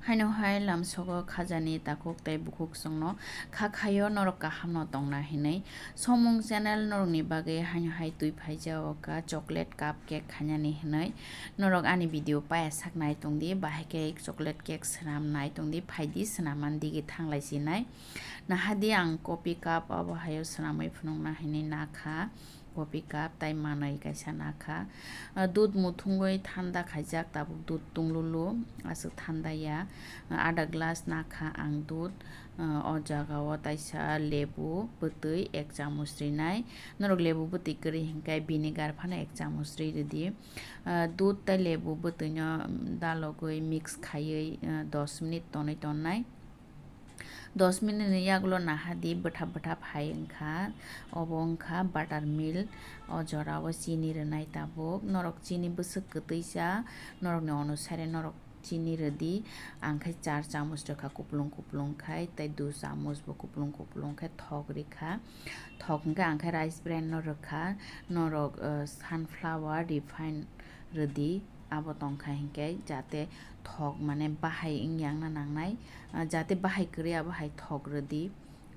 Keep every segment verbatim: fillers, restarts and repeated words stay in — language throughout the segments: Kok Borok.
Haino hai lamsogo khajani takhuk tei bukhuk chwngno kha khaio norok kahamno tongna hinwi. Somung channel norokni bagwi haino hai twi phaijao ka chocolate cup cake khainani hinwi. Norok ani video paya sak nai tongdi, bahai khe chocolate cake swnam nai tongdi, phaidi swnam man digi thanglai sinai. Nahadi ang coffee cup abo haio swnamwi phunukna hinwi nakha. Coffee cup tai manwi kaisa nakha. Ah, dudh muthungwi thanda khaijak, tabuk dudh tunglulu, aswk thanda ya. Ah, ada glass nakha ang dudh. Ah, o jaga o taisa lebu bwtwi ek chamuch rinai. Norok lebu bwtwi kwrwi hinkhe vinegar phano ek chamuch ri rwdi. Ah, dudh tai lebu bwtwino dalogwi mix khaiwi, ah, dos minute tonwi tonnai. Dos minute ni yagulo nahadi bwthap bwthap hai wngkha, obo wngkha butter milk. O jorao chini rwnai tabuk, norok chini bwswk kwtwi cha, norokni onusare norok chini rwdi. Ang khe char chamuch rwkha kuplung kuplung khai, tei dui chamuch bo kuplung kuplung khai thok rikha. Thok hwnkhe ang khe rice bran no rwkha, norok, uh, sunflower refine rwdi, abo tongkha hinkhe jate thok mane bahai wngya wngna nangnai, ah, jate bahai kwrwi abo hai thok rwdi,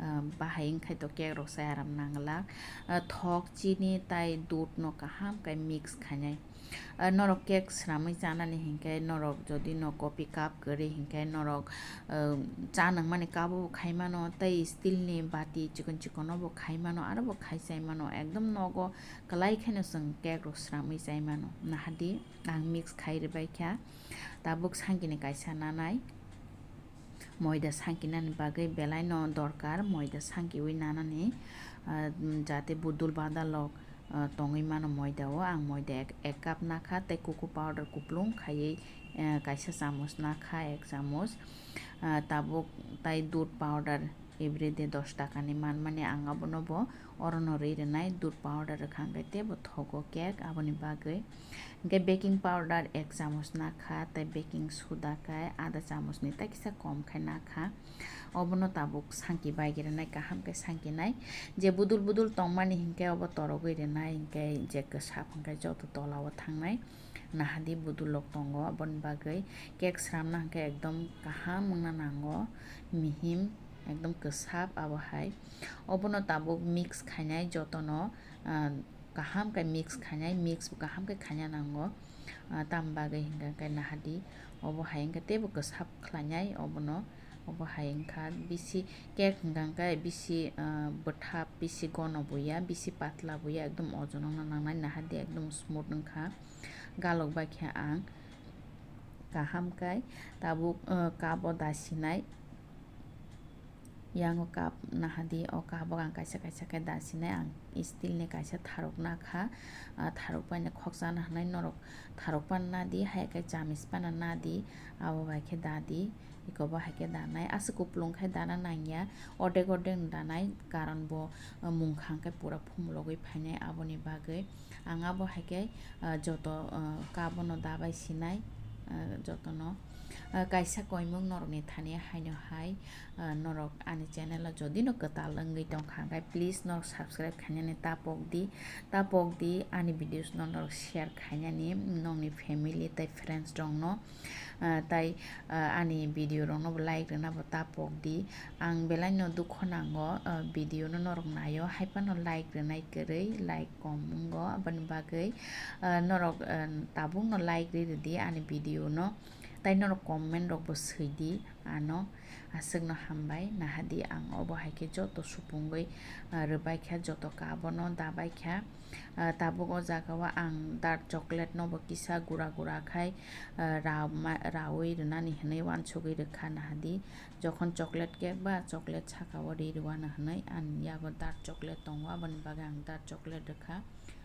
ah, bahai wngkhai to cake rok sai aram nanglak. Ah, thok, chini tai dudh no kaham khe mix khainai. Ah, norok cake swnamwi chanani hinkhe norok jodi no coffee cup kwrwi hinkhe norok, ah, cha nangmani cup o bo khai mano tei steel ni bati chikon chikon o bo khai mano aro bo khai chai mano, ekdom nogo kwlai kheno chwng cake rok swnamwi chai mano. Nahadi ang mix khai rwbai kha. Tabuk sangkini kaisa nanai. Moida sangkinani bagwi belaino dorkar moida sangkiwi nanani, ah, jate budul badalok, ah, tongwi mano moida o. Ang moida ek, ek cup nakha tei cocoa powder kuplung khaiwi, eh, kaisa chamuch nakha, ek chamuch. Ah, tabuk tai dudh powder everyday dos takani manmani ang abono bo orono ri rwnai, dudh powder rwkha hwnkhe teibo thogo cake aboni bagwi. Hwnkhe baking powder ek chamuch nakha tei baking soda khe ada chamuchni tai kisa kom khe nakha. Obono tabuk sangki bai rwnai, kaham khe sangkinai. Je budul budul tongmani hinkhe obo torogwi rwnai, hinkhe je kwsap hinkhe joto tolao thangnai. Nahadi budulrok tongo, aboni bagwi cake swnamna hinkhe ekdom kaham wngna nango, mihim, ekdom kwsap abo hai. Obono tabuk mix khainai jotono, ah, kaham khe mix khainai, mix bo kaham khe khaina nango. Ah, tam bagwi hinkhe nahadi obo hai wngkhe teibo kwsap khlainai obono. Obo hai wngkha bisi cake hwnkha khe bisi, ah, bwthap, bisi gono bo ya, bisi patla bo ya, ekdom ojon wngna nangnai, nahadi ekdom smooth wngkha. Galok bai khe ang kaham khe tabuk, ah, cup o dasinai. Yang o cup nahadi, o cup o ang kaisa kaisa khe dasinai, ang steel ni kaisa tharok nakha, ah, tharok bai no khokchana hinwi norok tharok phano nadi, hai khe chamis phano nadi, abo bai khe dadi. Eko bo hai khe danai, aswk kuplung khe dana nangya, ordek ordek no danai, karon bo, ah, mungkha hwnkhe pura phumulogwi phainai, aboni bagwi ang abo hai khe, ah, joto, ah, cup o no dabai sinai, ah, jotono, ah, kaisa koimung norokni thani haino hai, ah, norok ani channel o jodi no kwtal wngwi tongkha hwnkhe please norok subscribe khainani ta pokdi, ta pokdi, ani videos no norok share khainani nokni family tei friends rokno. Ah, tai, ah, ani video rokno bo like rwna bo ta pokdi. Ang belai no dukho nango, ah, video no norok naio, hai phano like rwnai kwrwi, like kom wngo, aboni bagwi, ah, norok, ah, tabuk no like ri rwdi ani video no, tai norok comment rok bo swidi ano. Aswk no hambai, nahadi ang obo hai khe joto supungwi, ah, rwbai kha, joto cup o no dabai kha. Ah, tabuk o jaga o ang dark chocolate no bo kisa gura gura khai, ah, ra-, ma-, raui rwnani hinwi uansugwi rwkha nahadi. Jokhon chocolate cake ba chocolate saka o ri rwano hinwi ani yago dark chocolate tongo, aboni bagwi ang dark chocolate rwkha.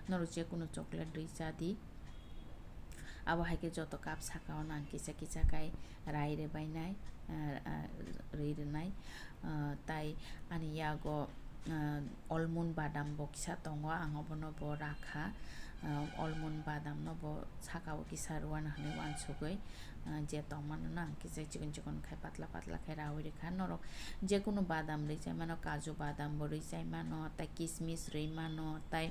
Norok jekunu chocolate rwi chadi. Abo hai khe joto cup saka o nang kisa kisa khai rai rwbainai, ah, ah, rwi rwnai. Ah, tai ani yago, ah, almond badam bo kisa tongo, ang obono bo rakha. Ah, almond badam no bo saka o kisa rwano hinwi uansugwi, ah, je tongmano no ang kisa chikon chikon khai patla patla khai raui rwkha. Norok jekunu badam rwi chai mano, kaju badam bo rwi chai mano, tai kismis rwi mano, tai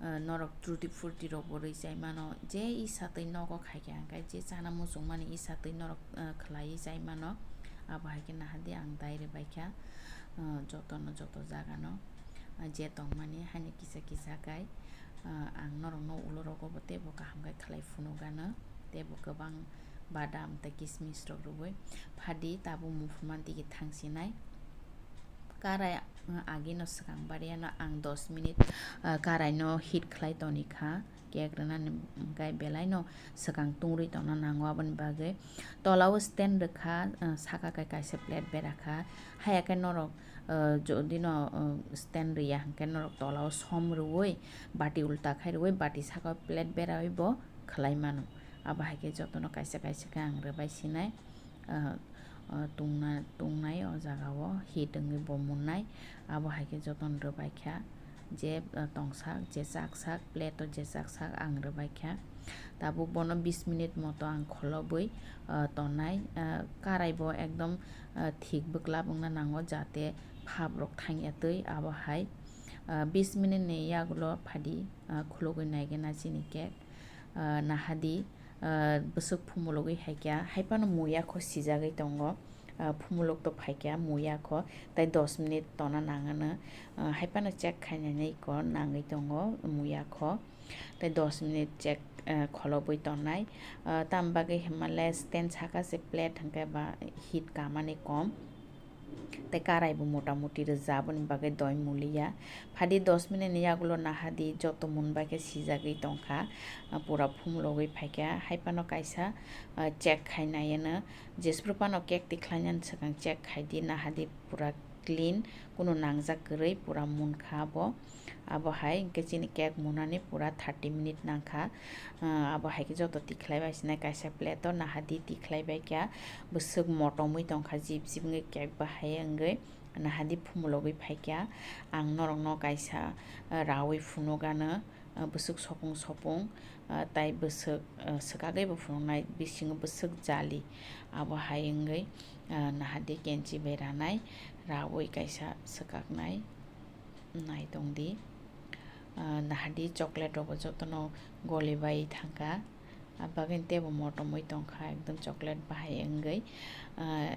Ah, norok truti furti rok bo rwi chai mano, je isa twi nogo khai kha hwnkhe je chana muchung mani isa twi norok, ah, khlaiwi chai mano. Abo hai khe naha di ang dai rw bai kha, ah, jotono joto jaga no, ah, je tong mani haino kisa kisa khai, ah, ang norok no ulo rogo bo teibo kaham khai khlai phunuk gano, teibo kwbang badam tei kismis rok rwui phadi tabuk muphurma digi thang sinai. Karai, uh, agino swkang bariano ang dos minute, uh, karaino heat khlai toni kha. Cake rwnani hwnkhe belaino swkang tungrwi tongna nango, aboni bagwi tolao stand rwkha, uh, saka kai kaisa plate berakha. Haya khe norok, uh, jodino, uh, stand rwya hwnkhe norok tolao som rwui bati ulta khai rwui bati sakao plate berawui bo khlai mano. Abo hai khe jotono kaisa kaisa khe ang rwbai sinai. Ah, ah, tungna-, tungnai o jaga o heat wngwi bo munnai. Abo hai khe jotono rwbai kha. Je, ah, tongsak, je chaksak, plate o je chaksak ang rwbai kha. Tabuk bono bis minute moto ang kholobwi, ah, tongnai. Ah, karai bo ekdom, ah, thik bwklap wngna nango, jate phap rok thangya twi. Abo hai, ah, bis minute ni yagulo phadi, ah, khulugwi naigena chini cake. Ah, nahadi, ah, bwswk phumulogwi hai kha, hai phano muya kho sijagwi tongo, ah, phumulok to phai kha muya kho, tei dos minute tona nangano, ah, hai phano check khainani kho nangwi tongo muya kho, tei dos minute check, ah, kholobwi tongnai, ah, tam bagwi hwnmale stand saka se plate hwnkhe ba heat kamani kom. Tei karai bo mota moti rwja, aboni bagwi doi muliya. Phadi dos minute ni yagulo nahadi joto mun bai khe sijagwi tongkha, ah, pura phumulogwi phaikha. Hai phano kaisa, ah, check khai naiya no. Jesphuru phano cake tikhlainani swkang check khai di, nahadi pura clean, kunu nangjak kwrwi pura munkha abo. Abo hai hwnkhe chini cake munani pura thirty minute nangkha. Ah, abo hai khe joto tikhlai bai sinai kaisa plate o nahadi tikhlai bai kha. Bwswk motomwi tongkha, jip jip wngwi cake bahai wngwi nahadi phumulogwi phaikha. Ang norokno kaisa, ah, rawi phunukgano, ah, bwswk sopung sopung, ah, tai bwswk, ah, swkagwi bo phunuknai, bisingo bwswk jali. Abo hai wngwi, ah, nahadi kenchi bai ranai, rawi kaisa swkaknai. Naitong di. Ah, nahadi chocolate rokbo jotono golibai thangkha. Abagwi teibo motomwi tongkha, ekdom chocolate bahai wngwi. Ah,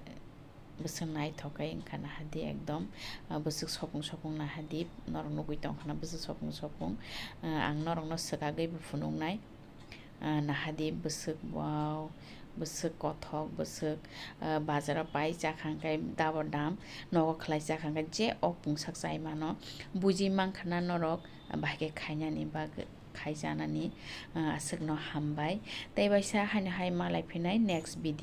bwswk naithok khe wngkha nahadi ekdom. Ah, bwswk sopung sopung nahadi, norok nugwi tongkha na bwswk sopung sopung. Ah, ang norokno swkagwi bo phunuknai. Ah, nahadi bwswk, wow, bwswk kothok, bwswk, ah, bazaro pai chakha hwnkhe dabo dam, nogo khlai chakha hwnkhe je o pungsak chai mano, buji mankha na norok, ah, bahai khe khainani bagwi, khaijanani, ah, aswkno hambai. Tei waisa haino hai malai phinai next video.